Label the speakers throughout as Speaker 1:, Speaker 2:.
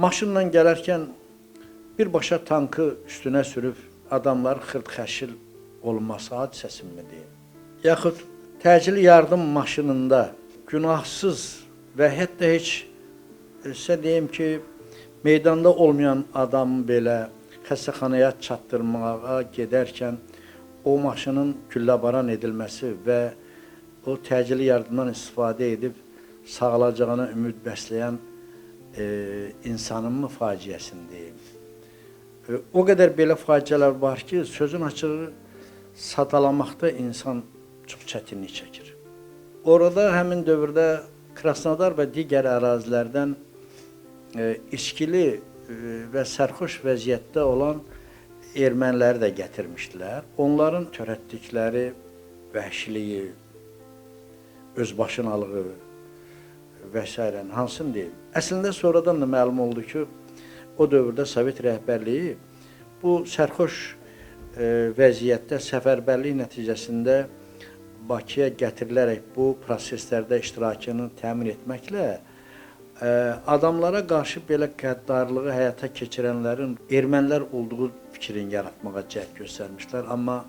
Speaker 1: Maşınla gələrkən birbaşa tankı üstünə sürüb adamlar xırd-xəşil olması hadisəsini mi deyim? Yaxud təcili yardım maşınında günahsız və hətta heç sizə deyim ki, meydanda olmayan adamı belə xəstəxanaya çatdırmağa gedərkən o maşının gülləbaran edilməsi və o təcili yardımdan istifadə edib sağalacağına ümid bəsləyən insanın mı faciəsini deyim? O qədər belə faciələr var ki, sözün açığı sadalamaqda insan çox çətinlik çəkir. Orada həmin dövrdə Krasnodar və digər ərazilərdən içkili və sərxoş vəziyyətdə olan erməniləri də gətirmişdilər. Onların törətdikləri vəhşiliyi, özbaşınalığı və s. hansını deyim? Əslində sonradan da məlum oldu ki, o dövrdə Sovet rəhbərliyi bu sərxoş vəziyyətdə səfərbərlik nəticəsində Bakıya gətirilərək bu proseslərdə iştirakını təmin etməklə adamlara qarşı belə qəddarlığı həyata keçirənlərin ermənilər olduğu fikrini yaratmağa cəhd göstərmişlər, amma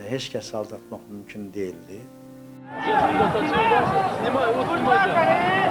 Speaker 1: heç kəs aldatmaq mümkün deyildi.
Speaker 2: Снимай, вот снимай.